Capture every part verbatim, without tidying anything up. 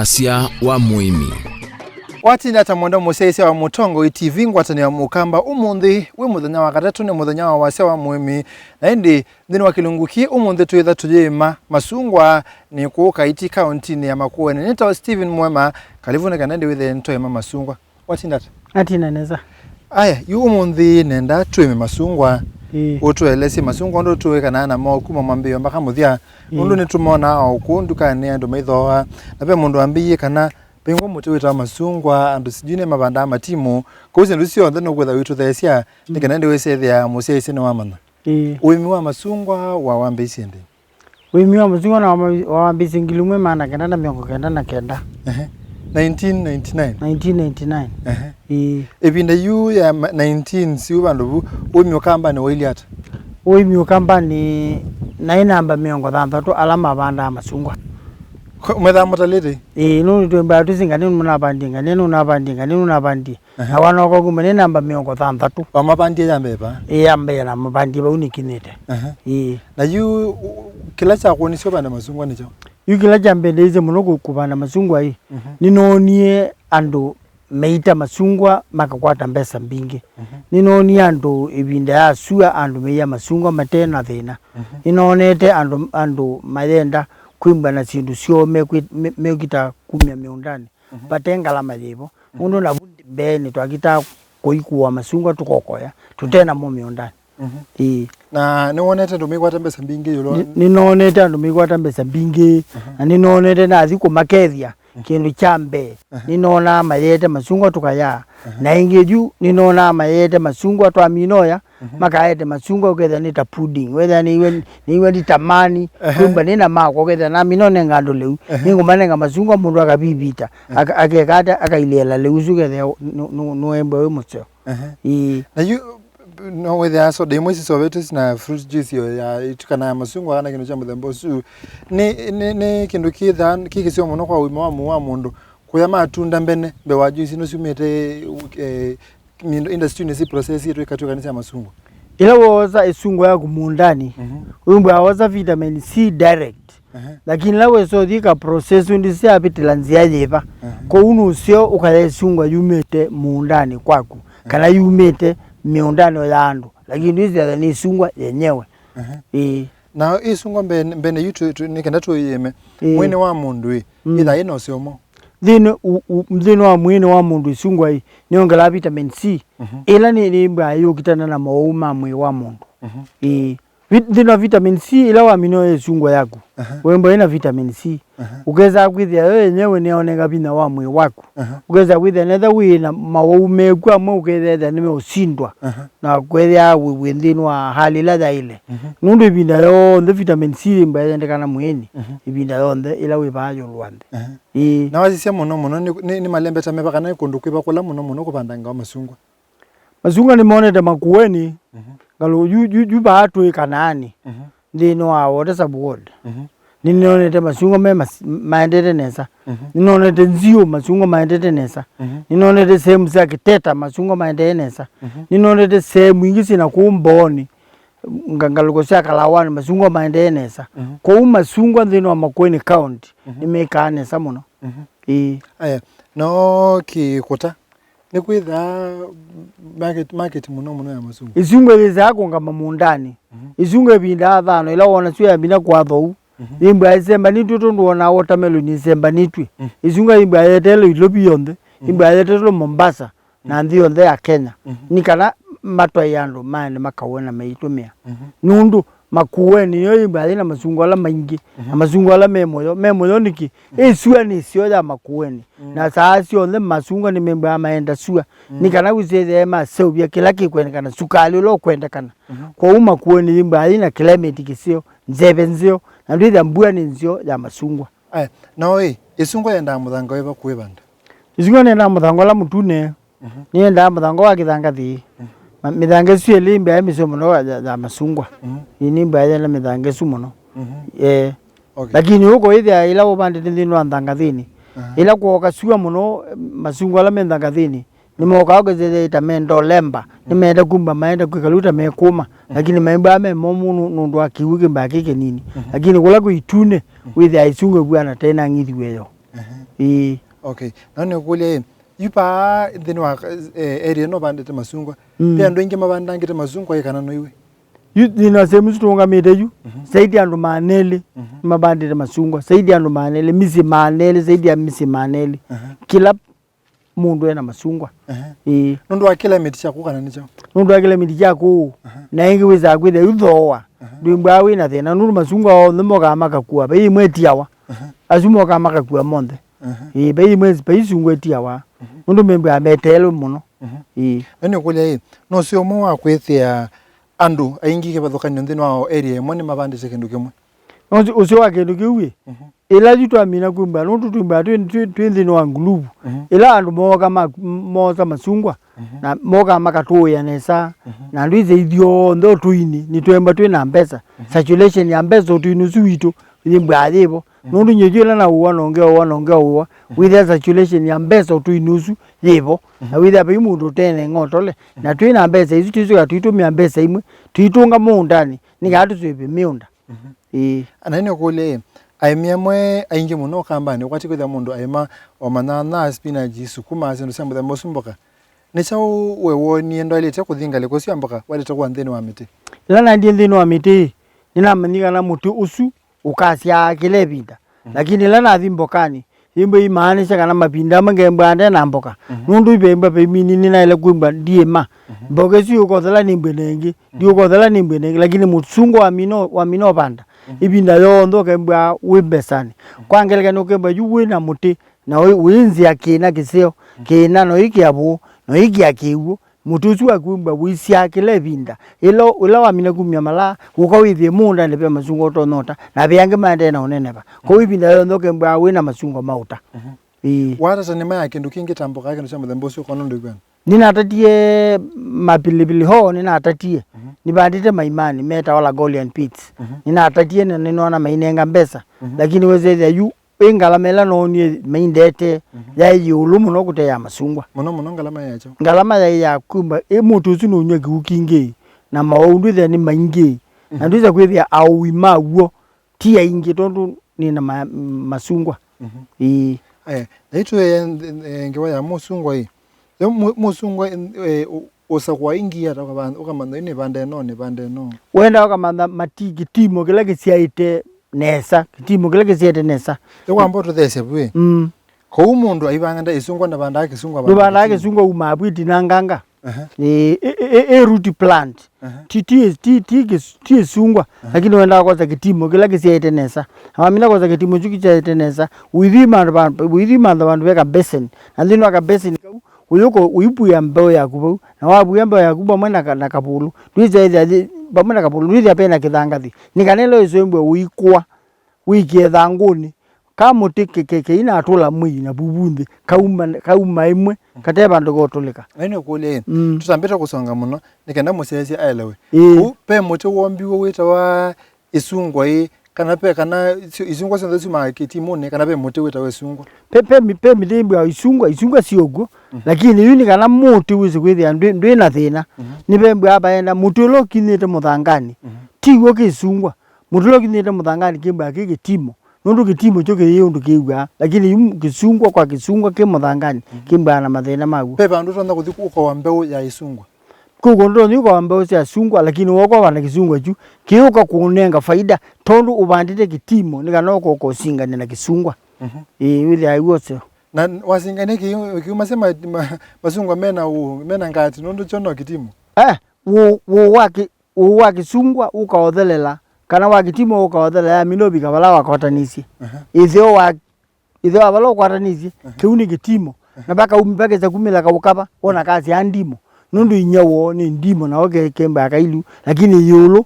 Wasya wa mũĩmi. Watinda ata mwenda mũsyaĩĩsya wa Mũtongoi T V ngwatanĩo ya Mũkamba? Ũmũnthĩ wĩ mũthenya wa katatũ, nĩ mũthenya wa wasya wa mũĩmi, na ĩndĩ nthĩnĩ wa kĩlungu kĩĩ ũmũnthĩ twĩtha tũyĩĩma masungwa nĩ kũũ Kaiti, kaũntinĩ ya Makueni. Nĩtawa Stephen Mwema, kalivuni kana ĩndĩ wĩthĩe nĩtwaĩma masungwa. Watinda ata? Natinda nesa. Aya, yu ũmũnthĩ nenda twĩme masungwa. Ĩĩ. Ũtũelesye masungwa ũndũ tũĩkanaa namo kuma mwambĩĩo mpaka mũthya. Ĩĩ. Nũndũ nĩtũmonaa o kũu ndukanĩ andũ maithooa. Na ve mũndũ wambĩie kana vingwa mũtĩ wĩtawa masungwa, andũ sijui nĩ mavandaa matimũ. Kũu syĩndũ syonthe nũkwĩtha wĩtũtheesya, nĩ kana ĩndĩ wĩsethĩa mũsyaĩĩsya nĩwamanya. Ĩĩ. Ũĩmi wa masungwa wa wambĩĩsye ndĩ? Ũĩmi wa masungwa na wama-, wawambĩĩsye ngili ĩmwe maana kenda na mĩongo kenda na kenda. Ehe. Nineteen ninety-nine? Nineteen ninety-nine. Ehe. Ĩĩ. Ĩvinda yu ya ma-, nineteen siu vandũ vu, ũĩmi Ũkambanĩ wailyĩ ata? Ũĩmi Ũkambanĩ naĩ namba mĩongo thanthatũ ala mavandaa masungwa. Ko-, mwethaa mũtalĩte? Ĩĩ, nũndũ twĩmbaa tũsi nganĩ nũnavandie, nganĩ nũnavandie, nganĩ nũnavandie. Aha. Na wanoka kuma nĩ namba mĩongo thanthatũ. Wamavandie ya mbee va? Ĩĩ, ya mbee namavandie vau nĩkinyĩte. Aha. Ĩĩ. Na yu, u-, kĩla kyakwonisye ũvanda masungwa nĩ kyaũ? Yu kĩla kyambendeeisye mũno kũ-, kũvanda masungwa ĩ, mhm, nĩnoonie andũ meita masungwa makakwata mbesa mbingĩ. Mhm. Nĩnoonie andũ ĩvinda ya sua andũ meia masungwa mate na thĩna. Mhm. Nĩnoonete andũ, andũ mayenda kwĩmbwa na syĩndũ syoo mekwĩ-, me-, mekita kumya mĩũndanĩ. Mhm. Vate ngalama yĩvo. Mhm. Nũndũ navu mbeenĩ twakitaa kũikũa masungwa tũkokoya, tũte namo mĩũndanĩ. Mhm. Ĩĩ. Na nĩwonete andũ maikwata mbesa mbingĩ ĩũlũ wa Nĩ-, nĩnoonete andũ maikwata mbesa mbingĩ, mhm, na nĩnoonete nathi kũmakethya, mhm, kĩndũ kya mbee, mhm, nĩnoonaa mayete masungwa tũkayaa. Mhm. Na ĩngĩ yu nĩnoonaa mayete masungwa twamina ũya, mhm, makaete masungwa ũkethĩa nĩ ta pudding, wethĩa nĩiwe, nĩiwe nditamani, ehe, kwĩmba nĩ na makwa, ũkethĩa namina ũnenga andũ lĩu, ehe, nĩngũmanenga masungwa mũndũ akavivita, ehe, aka-, akeka ata, akailĩela lĩu ũsu ũkethĩa nũ-, nũ-, nũembwa wĩ mũseo. Ehe. Ĩĩ. Na yu, no wethĩa soda imwe sisovetwe na fruit juice yo ya ĩtukana ya masungwa kana kĩndũ kya mũthemba ũsu. Nĩ, nĩ, nĩ kĩndũ kĩthaa kĩ kĩseo mũno kwa ũima wa mwĩĩ wa mũndũ. Kũya matunda mbene, mbee wa juice ino syumĩte, eh, mindo, industry-inĩ si process itũ ikatuĩka nĩ sya masungwa. Ĩla woosa ĩsungwa yaku mũũndanĩ, mhm, wĩmbwa wosa vitamin C direct. Aha. Lakini ĩla wesa ũthi ka process ũndũ syavĩtĩla nzĩa yĩva. Aha. Kwoou nũseo ũkaya ĩsungwa yumĩte mũũndanĩ kwaku, aha, kana yumĩte mĩũndanĩ ya andũ. Lakini ndwĩsĩatha nĩ ĩsungwa yenyewe. Aha. Ĩĩ. Na ĩsungwa mbene, mbene yu tu, tu, nĩ kenda tũyĩme. Ĩĩ. Mwĩĩ wa mũndũ ĩ, mm, ĩthaa ĩna ũseo mwaũ? Nthĩnĩ u-, u-, nthĩnĩ wa mwĩĩ wa mũndũ ĩsungwa ĩ, nĩyongelaa vitamin C, mhm, ĩla nĩ, nĩmbaa yũkitana na mowau ma mwĩĩ wa mũndũ. Mhm. Ĩĩ. Vi-, nthĩnĩ wa vitamin C ĩla wamina ũya ĩsungwa yaku, aha, wĩmbwa ĩna vitamin C. Aha. Ũkesaa kwĩthĩa yo yenyewe nĩyaoneka vinya wa mwĩĩ waku. Aha. Ũkesaa kwĩthĩa netha wĩ na mawau meku amwe ũkethĩa nĩmeũsindwa. Aha. Na kwethĩa wĩ, wĩ nthĩnĩ wa hali ĩla yaĩle. Mhm. Nũndũ ĩvinda yonthe vitamin C yĩmbwa yendekana mwĩĩnĩ, mhm, ĩvinda yonthe ĩla wĩ vaa ĩũlũ wa nthĩ. Aha. Ĩĩ. Na wasisya mũno mũno nĩ, nĩ, nĩ malembeta meva kana nĩ kũndũ kwĩva kũla mũno mũno kũvandangawa masungwa? Masungwa nĩmonete Makueni, mhm, ngalũ yu, yu, yu vaa twĩ Kanaani, mhm, nthĩnĩ wa Water Sub Ward. Mhm. Nĩnonete masungwa me mas-, maendete nesa. Mhm. Nĩnonete Nziũ masungwa maendete nesa. Mhm. Nĩnonete sehemu sya Kĩteta masungwa maendete nesa. Mhm. Nĩnonete sehemu ingĩ syĩ na kũu Mbooni, nga-, ngalũko sya Kalawani masungwa maendete nesa. Mhm. Kwoou masungwa nthĩnĩ wa Makueni County, mhm, nĩmekaa nesa mũno. Mhm. Ĩĩ. Aya, no kĩkũta. Nĩkwĩthaa market, market mũno mũno ya masungwa. Ĩsungwa yĩsaa kũngama mũũndanĩ. Mhm. Ĩsungwa ĩvindaa thano, ĩla wona syo yamina kwa thou. Mhm. Yĩmbwa ĩsembanĩtw'e tondũ wonaa watermelon ĩsembanĩtw'e. Mhm. Ĩsungwa yĩmbwa yeteelwe Ilovi yonthe. Mhm. Yĩmbwa yeteelwe Mombasa. Na nthĩ yonthe ya Kenya, mhm, nĩ kana matwae andũ maende makaw'e na maitũmĩa. Mhm. Nũndũ Makueni yo yĩmbwa yĩ na masungwa ala maingĩ, mhm, na masungwa ala me mũyo. Me mũyo nĩkĩ? Mhm. Ĩ sua nĩ syo ya Makueni. Mm. Na saa syonthe masungwa nĩmembaa maenda sua. Mm. Nĩ kana wĩsethĩe maseũvya kĩla kĩkwendekana, sukalĩ ũla ũkwendekana. Mhm. Kwoou Makueni yĩmbwa yĩ na climate kĩseo, nzeve nzeo, na ndwĩthĩa mbua nĩ nzeo ya masungwa. Aya, no ĩ, ĩsungwa yendaa mũthanga wĩva kũĩvanda? Ĩsungwa nĩyendaa mũthanga ũla mũtune. Mhm. Nĩyendaa mũthanga wa kĩthangathĩ. Mhm. Ma-, mĩthanga ĩsu ĩlĩ ĩmbĩa mĩseo mũno ya, ya, ya masungwa. Mhm. Ĩĩ, nĩmbĩa yenda mĩthanga ĩsu mũno. Mhm. Eh. Okay. Lakini ũkũĩthĩa ĩla ũvandĩte nthĩnĩ wa nthangathĩnĩ. Aha. Ĩla kwoka sua mũno, masungwa ala me nthangathĩnĩ, nĩmokaa ũkĩthĩthĩa ĩta me ndolemba. Mhm. Nĩmeenda kumba, maenda kwĩka lĩu ta mekũma. Mhm. Lakini maimbaa me momũ nũ-, nũndũ wa kĩw'ũ kĩmbaa kĩ kĩnini. Mhm. Lakini kũla kwĩ itunĩ, mhm, wĩthĩa ĩsungwa ĩvw'ana ta ĩnang'ithiw'e yo. Ĩĩ. Okay. Na nĩkũlya ĩ, yu paa nthĩnĩ wa, eh, area ĩno vandĩte masungwa. Mm. Ve andũ aingĩ mavandangĩte masungwa ĩ kana noiwe? Yu thĩna sehemu isu tũũngamĩte yu, zaidi ya andũ maana elĩ nĩmavandĩte masungwa, zaidi ya andũ maana elĩ, mĩsyĩ maana elĩ, zaidi ya mĩsyĩ maana elĩ. Kĩla mũndũ ena masungwa. Ĩĩ. Nũndũ wa climate kya kũu kana nĩ kyaũ? Nũndũ wa climate kya kũu. Na ĩngĩ wĩsaa kwĩthĩa yu thooa. Ndwĩmbwaa wĩ na thĩna, nũndũ masungwa onthe mokaa makakua, vai ĩmwe ĩtiawa. Asu mokaa makakua monthe. Ĩĩ, vai ĩmwe, vai sungwa ĩtiawa. Nũndũ membwaa meteelwe mũno. Ĩĩ. Na nĩkũlya ĩ, no ũseo ũmwe wa kwĩthĩa andũ aingĩ kĩvathũkany'o nthĩnĩ wa area ĩmwe nĩmavandĩte kĩndũ kĩmwe? No ũseo wa kĩndũ kĩu ĩ, ĩla yu twamina kwĩmbwa, nũndũ twĩmbwa twĩ, twĩ, twĩ nthĩnĩ wa nguluvu. Ĩla andũ mooka ma, moosa masungwa, na mooka makatũĩa nesa, na andũ ithya ithyonthe ũtũinĩ, nĩtwemba twĩ na mbesa. Circulation ya mbesa ũtũinĩ ũsu witũ yĩmbwaa yĩvo. Nũndũ nyie yu ĩla naũwa, nongeaũwa, nongeaũwa, wĩthĩa circulation ya mbesa ũtũinĩ ũsu yĩvo. Na wĩthĩa vai mũndũ ũtene ng'otole, na twĩ na mbesa isu, twĩsũka tũitũmĩa mbesa imwe, tũitũnga mũũndanĩ, nĩ kana tũsũĩve mĩũnda. Ĩĩ. Na nĩnĩkũlye, aĩmi amwe aingĩ mũno Ũkambanĩ, ũkwati kwĩthĩa mũndũ aĩma o manyanya, spinach, sukuma, syĩndũ sya mũthemba ũsu, mboka. Nĩ kyaũ we woonie ndwaĩlĩte kũthi ngalĩko ĩsu ya mboka, waĩlĩte kũa nthĩnĩ wa mĩtĩ? Ĩla naendie nthĩnĩ wa mĩtĩ, nĩnamanyie kana mũtĩ ũsu ũkasyaa kĩla ĩvinda. Lakini ĩla nathi mbokanĩ, yĩmbwa imaanisha kana mavinda amwe ngembwa nde na mboka. Nũndũ ivembwa vaimini nĩnaĩle kwĩmbwa ndiĩma. Mboka ĩsu yũkothela nĩmbwe na ĩngĩ, ndiũkothela nĩmbwe na ĩngĩ, lakini mũsungwa wamina, wamina ũvanda, ĩvinda yonthe ũkembwa wĩ mbesanĩ. Kwa ngelekany'o ũkembwa yu wĩ na mũtĩ, na wĩ, wĩ nzĩa kĩna kĩseo, kĩna no ikĩa vũũ, no ikĩa kĩw'ũ, mũtĩ ũsu waku wĩmbwa wĩsyaa kĩla ĩvinda. Ĩla, ĩla wamina kumya malaa, ũka wĩthĩe mũũndanĩ ve masungwa ũtonyota, na ve angĩ maendee na ũneneva. Kwoou ĩvinda yonthe ũkembwa wĩ na masungwa maũta. Ĩĩ. Watata nĩma ya kĩndũ kĩngĩ ta mboka ya kĩndũ kya mũthemba ũsu ũkona ũndũ ĩkwenda? Nĩnatatie mapilipili hoho, nĩnatatie. Nĩvandĩte maimanĩ metawa Lagolian pits. Nĩnatatie na nĩnona mainenga mbesa. Lakini wĩsethĩa yu ĩ ngalama ĩla noonie maindete yaĩ ĩũlũ mũno kũte ya masungwa. Mũno mũno ngalama yakyo? Ngalama yaĩ ya kwĩmba, ĩ mũtĩ ũsu nũnywa kĩw'ũ kingĩ, na mawau ndwĩthĩa nĩ maingĩ. Na ndwĩsa kwĩthĩa aũi maw'o ti aingĩ tondũ nĩ na ma-, masungwa. Ĩĩ. Aya, na itũe ngewa ya mũsungwa ĩ. Yo mũ-, mũsungwa, eh, ũ-, ũsakũa ingi ata ũkamantha, ũkamantha yu nĩ vanda ĩno, nĩ vanda ĩno? Wenda ũkamantha mati kĩtimo kĩla kĩsyaĩte nesa, kĩtimo kĩla kĩsyaĩte nesa. Ĩ wamba ũtũthesya vu ĩ. Mm. Kwoou mũndũ aivanga nda ĩsungwa ndavandaa kĩsungwa. Ndũvandaa kĩsungwa umaa vu ĩtinanganga. Ĩ, ĩ, ĩ, ĩ root plant. Ti, ti, ti, ti kĩs-, ti ĩsungwa, lakini wendaa kwosa kĩtimo kĩla kĩsyaĩte nesa. Na wamina kwosa kĩtimo kyu kĩsyaĩte nesa, ũithi mantha va-, ũithi mantha vandũ ve ka basin. Na nthĩnĩ wa ka basin kau, ũyũka ũipuĩa mbeũ yaku vau. Na wavuĩa mbeũ yaku vamwe na ka-, na kavũlũ. Ndwĩsyaĩthya thi-, vamwe na kavũlũ, ndwĩthya vena kĩthangathi. Nĩ kana ĩla ĩsũmbwe ũikũa, wĩkĩe thangũnĩ. Ka mũtĩ ke-, ke-, keinatũla mwei na vuvu nthĩ, kauma, kauma ĩmwe, kate vandũ kotũlĩka. Ĩĩ nĩkũlye, mm, tũtambĩte kũsonga mũno, nĩ kenda mũsyaĩĩsya aelewe. Ĩĩ. Kũu, ve mũtĩ wombiwe wĩtawa ĩsungwa ĩ, kana ve, kana ĩsu-, ĩsungwa syonthe syumaa kĩtimũnĩ, kana ve mũtĩ wĩtawa ĩsungwa? Ve, ve mi-, ve mĩtĩ ĩmbwaa ĩsungwa, ĩsungwa syĩ ũkw'o, lakini yu nĩ kana mũtĩ wĩse kwĩthĩa ndwĩ, ndwĩ na thĩna. Nĩvembwaa vaenda mũtĩ ũla ũkinyĩte mũthanganĩ. Ti w'o kĩ ĩsungwa. Mũtĩ ũla ũkinyĩte mũthanganĩ kĩmbwaa kĩ kĩtimo. Nũndũ kĩtimo kyo kĩyĩ ũndũ kĩw'aa, lakini yu kĩsungwa kwa kĩsungwa kĩ mũthanganĩ, kĩmbwaa na mathĩna maw'o. Ve vandũ ũtonya kũthi ũkoa mbeũ ya ĩsungwa? Kũu kũndũ ũtonya ũkoa mbeũ sya sungwa, lakini wooka ũvanda kĩsungwa kyu, kĩũka kũũnenga faida, tondũ ũvandĩte kĩtimo, nĩ kana ũkoka ũsingane na kĩsungwa. Ĩĩ, wĩthĩaa w'o ũseo. Na wasingania kĩ-, kĩumasya ma-, ma-, masungwa mena ũ-, mena ngati, nũndũ kyo no kĩtimo? Eh, wũ-, wũ wa kĩ-, Ũũ wa kĩsungwa ũkaothelela, kana wa kĩtimo ũkaothelela, yamina ũvika vala wakwatanĩsye. Ĩtheo wa, ĩtheo wa vala ũkwatanĩsye, kĩu nĩ kĩtimo. Na vakaumi, vakesa kumĩla kaũkava, wona kasyaa ndimo. Nũndũ inyia woo nĩ ndimo, nao ke-, kembaa kailu, lakini ĩũlũ,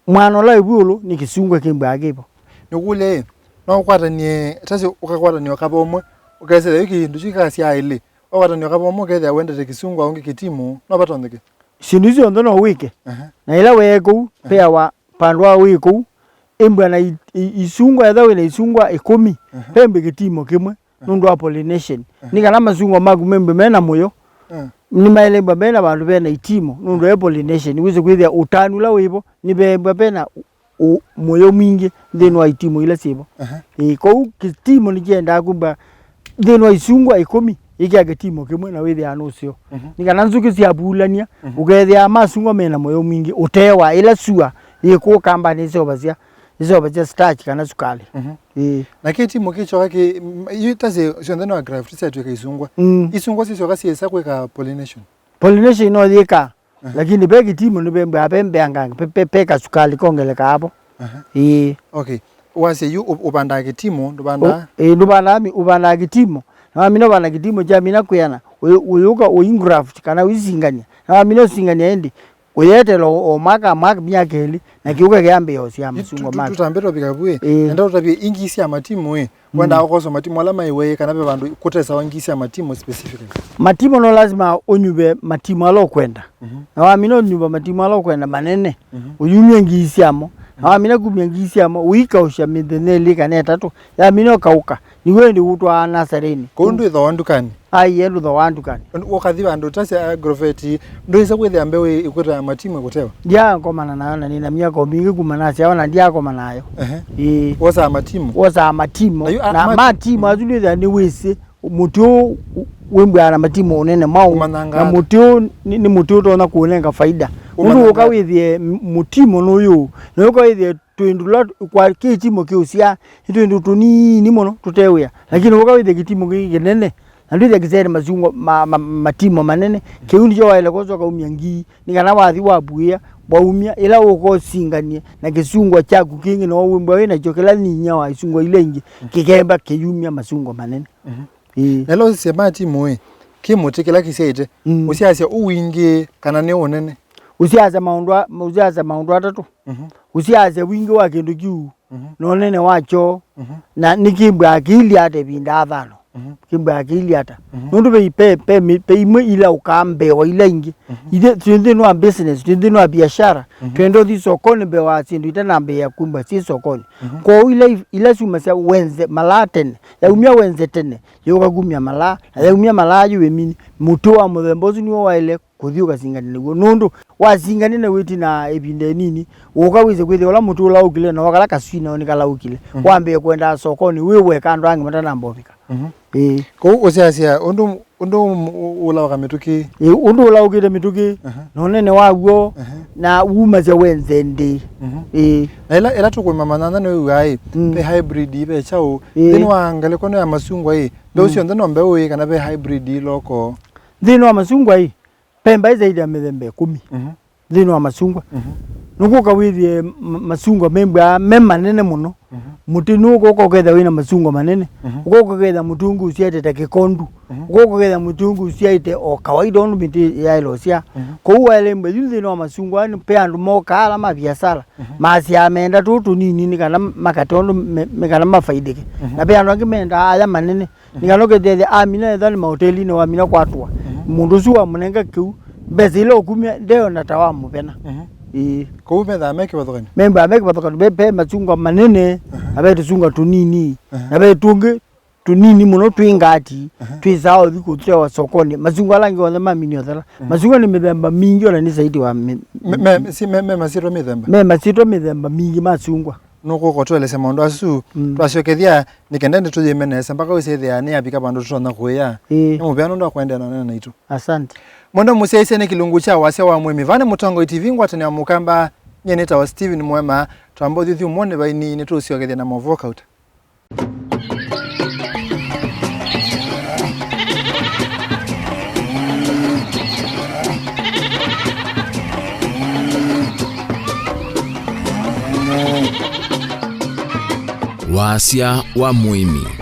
mwana ũla wĩ ĩũlũ nĩ kĩsungwa kembaa kĩvo. Nĩkũlye, no ũkwatanie, tasi ũkakwatania ũkava ũmwe, ũkesĩla yu kĩndũ kyu kikasyaa ĩlĩ. Wakwatania ũkava ũmwe ũkethĩa wendete kĩsungwa ũngĩ kĩtimo, no vatonyeke? Syĩndũ isu syonthe no wĩke. Na ĩla wee kũu, peawa vandũ wa wĩ kũu, ĩmbwa na i-, i-, isungwa, etha wĩ na isungwa ĩkũmi, pembwe kĩtimo kĩmwe, nũndũ wa pollination. Nĩ kana masungwa maku membwe mena mũyo, nĩmaelembwa mena vandũ vena itimo, nũndũ e pollination. Wĩse kwĩthĩa ũtanu ũla wĩvo, nĩvembwa vena ũ-, mũyo mwingĩ nthĩnĩ wa itimo ila syĩvo. Ĩĩ, kwoou kĩtimo nĩkĩendaa kumba Nthĩnĩ wa isungwa ĩkũmi, ĩkĩa kĩtimo kĩmwe na wĩthĩaa nũseo. Mhm. Nĩ kana nzũkĩ syapulany'a, mhm, ũkethĩaa masungwa mena mũyo mwingĩ, ũtee wa ĩla sua yĩ kũũ kambanĩ ĩseũvasya, ĩseũvasya starch kana sukalĩ. Mhm. Ĩĩ. Na kĩtimo kĩkyoka kĩ, m-, yu ta syĩ syonthe no graft syatw'ĩka isungwa. Mm. Isungwa syĩsyoka syĩsa kwĩka pollination. Pollination no yĩka. Aha. Lakini ve kĩtimo nĩvembwaa ve mbeangange, ve, ve, ve kasukalĩ kongelekaa vo. Aha. Ĩĩ. Okay. Wasya yu ũ-, ũvandaa kĩtimo, ndũvandaa? Ũ-, ĩĩ, ndũvandaa mi-, ũvandaa kĩtimo. Na wamina ũvanda kĩtimo kyamina kwĩana, ũyũ-, ũyũka ũingraft kana ũisingania. Na wamina ũsingania ĩndĩ, ũyeetela o, o mwaka, mwaka, myaka ĩlĩ, na kĩũka kĩambĩĩa ũsyaa masungwa maku. Tũtambe topika vu ĩ. Ĩĩ. Enda ũtavye ingii sya matimũ ĩ. Mm. Wendaa ũkosa matimũ ala maiwe kana ve vandũ kũtesawa ngi sya matimũ specifically? Matimũ no lasima ũnyuve matimũ ala ũkwenda. Mhm. Na wamina ũnyuva matimũ ala ũkwenda manene, mhm, ũyumya ngi syamo. Na, mhm, wamina kumya ngi syamo, ũikaũsya mĩthenya ĩlĩ kana ĩtatũ. Yamina ũkaũka, nĩw'o ĩndĩ ũtwaa nasarĩnĩ. Kũu ndwĩthooa ndukanĩ? Aiee, ndũthooa ndukanĩ. Ũkathi vandũ ta sya Agrovet, ndwĩsa kwĩthĩa mbeũ ĩ-, ĩkwĩta ya matimũ ĩkũtewa? Ndyakomana nayo na nĩna myaka o mingĩ kuma nasyawa na ndyakomana nayo. Ehe. Ĩĩ. Wosaa matimũ? Wosaa matimũ. Na yu, a, na ma- matimũ asu ndwĩthĩa nĩwĩsĩ mũtĩ ũũ wĩmbwaa na matimũ ũnene mwaũ. Ũmanyangaa na ata? Mũtĩ ũũ nĩ, nĩ mũtĩ ũtonya kũũnenga faida. Nũndũ ũmanyangaa ũka ata? Wĩthĩe m-, mũtimũ nũyũ, na ũka wĩthĩe twĩndũ tũla kwa kĩtimũ kĩũsyaa, nĩ twĩndũ tũnini mũno tũte wĩa. Lakini ũka wĩthĩe kĩtimũ kĩngĩ kĩnene, na ndwĩthĩa kĩsyaĩte masungwa ma, ma, matimũ manene, kĩu nĩkyo waĩle kwosa ũkaumya ngii, nĩ kana wathi wavuĩa, waumya, ĩla ũka ũsinganie na kĩsungwa kyaku kĩngĩ, no wĩmbwa wĩ nakyo kĩla nyinya wa isungwa ila ingĩ, kĩkemba kĩyumya masungwa manene. Mhm. Ĩĩ. Na ĩla ũsisya matimũ ĩ, kĩ mũtĩ kĩla kĩsyaĩte, mm, ũsyasya ũwingĩ kana nĩ ũnene? Ũsyasya maũndũ a-, ũsyasya maũndũ atatũ. Mhm. Ũsyasya wingĩ wa kĩndũ kĩu, mhm, na ũnene wakyo, mhm, na nĩkĩmbwaa kĩilyĩ ata ĩvinda athano. Mhm. Kĩmbwaa kĩilyĩ ata. Mhm. Nũndũ ve, ve, ve, ve imwe ila ũkaa mbee wa ila ingĩ. Mhm. Ithe, twĩ nthĩnĩ wa business, twĩ nthĩnĩ wa biashara, mhm, twenda ũthi sokonĩ mbee wa syĩndũ itanambĩĩa kumbwa syĩ sokonĩ. Mhm. Kwoou ila, ila syumasya wenze malaa tene, yaumya wenze tene, yũka kumya malaa, na yaumya malaa yu wĩmini, mũtĩ wa mũthemba ũsu nĩw'o waĩle kũthi ũkasingane naw'o. Nũndũ wasinganie naw'o ĩtina ĩvinda ĩnini, ũka wĩse kwĩthĩa ũla mũtĩ ũla ũkile na wakala kaswina nĩ kala ũkile. Mhm. Wambĩe kwendaa sokonĩ wĩ weka andũ angĩ matanamba ũvika. Mhm. Ĩĩ. Kũu ũsyasya ũndũ, ũndũ ũ-, ũlaũka mĩtũkĩ. Ĩĩ, ũndũ ũlaũkĩte mĩtũkĩ, aha, na ũnene waw'o, aha, na wumasya wenze ndĩ. Mhm. Ĩĩ. Na ĩla, ĩla tũkũĩma manyanya nĩwĩw'aa ĩ, mm, ve hybrid, ve kyaũ. Ĩĩ. Nthĩnĩ wa ngalĩko ĩno ya masungwa ĩ, mbeũ, mm, syonthe no mbeũ ĩ, kana ve hybrid iloko? Nthĩnĩ wa masungwa ĩ, ve mbaĩ zaidi ya mĩthemba ĩkũmi. Mhm. Nthĩnĩ wa masungwa. Mhm. Nũkũka wĩthĩe ma-, masungwa membwaa me manene mũno. Mhm. Mũtĩ nũkũka ũkethĩa wĩna masungwa manene. Mhm. Ũkũka ũkethĩa mũtĩ ũngĩ ũsyaĩte ta kĩkondu. Mhm. Ũkũka ũkethĩa mũtĩ ũngĩ ũsyaĩte o kawaida ũndũ mĩtĩ yaĩle ũsyaa. Mhm. Kwoou waĩle mbwa yu nthĩnĩ wa masungwa, nĩ ve andũ mokaa ala ma viasala. Mhm. Masyaa menda tũtũ tũnini nĩ kana makate ũndũ me-, me-, kana mafaidĩke. Mhm. Na ve andũ angĩ mendaa aya manene. Nĩ kana ũkethĩa amina ethwa nĩ maotelinĩ wamina kwatwa. Mhm. Mũndũ ũsu wamũnenga kĩu, mbesa ila ũkumya ndeona ta wamũvena. Mhm. Ĩĩ. Kũu methaa me kĩvathũkany'o? Membaa me kĩvathũkany'o, ve, ve masungwa manene, aha, na ve tũsungwa tũnini, aha, na ve tũngĩ tũnini mũno twĩ ngati, aha, twĩsaa ũthi kũtewa sokonĩ. Masungwa ala angĩ onthe mamini ũthela. Mhm. Masungwa nĩ mĩthemba mingĩ ona nĩ saiti wa mĩ-, me, me, si, me, me masyĩtwa mĩthemba? Me masyĩtwa mĩthemba mingĩ masungwa. Nũkũka ũtũelesya maũndũ asu, mm, twasyokethya, nĩ kenda ĩndĩ tũyĩme nesa mpaka wĩsĩthĩa nĩyavika vandũ tũtonya kũĩa. Ĩĩ. Nĩ mũvea nũndũ wa kũendeea na ũneena naitũ. Asante. Mwendwa mũsyaĩĩsya, nĩ kĩlungu kya wasya wa mũĩmi. Vaa nĩ Mũtongoi T V, ngwatanĩo ya Mũkamba, nyie nĩtawa Stephen Mwema. Twamba ũthyũthyũmũonĩ vaini, nĩtũũsyokethya na maũvoo kauta. Wasya wa mũĩmi.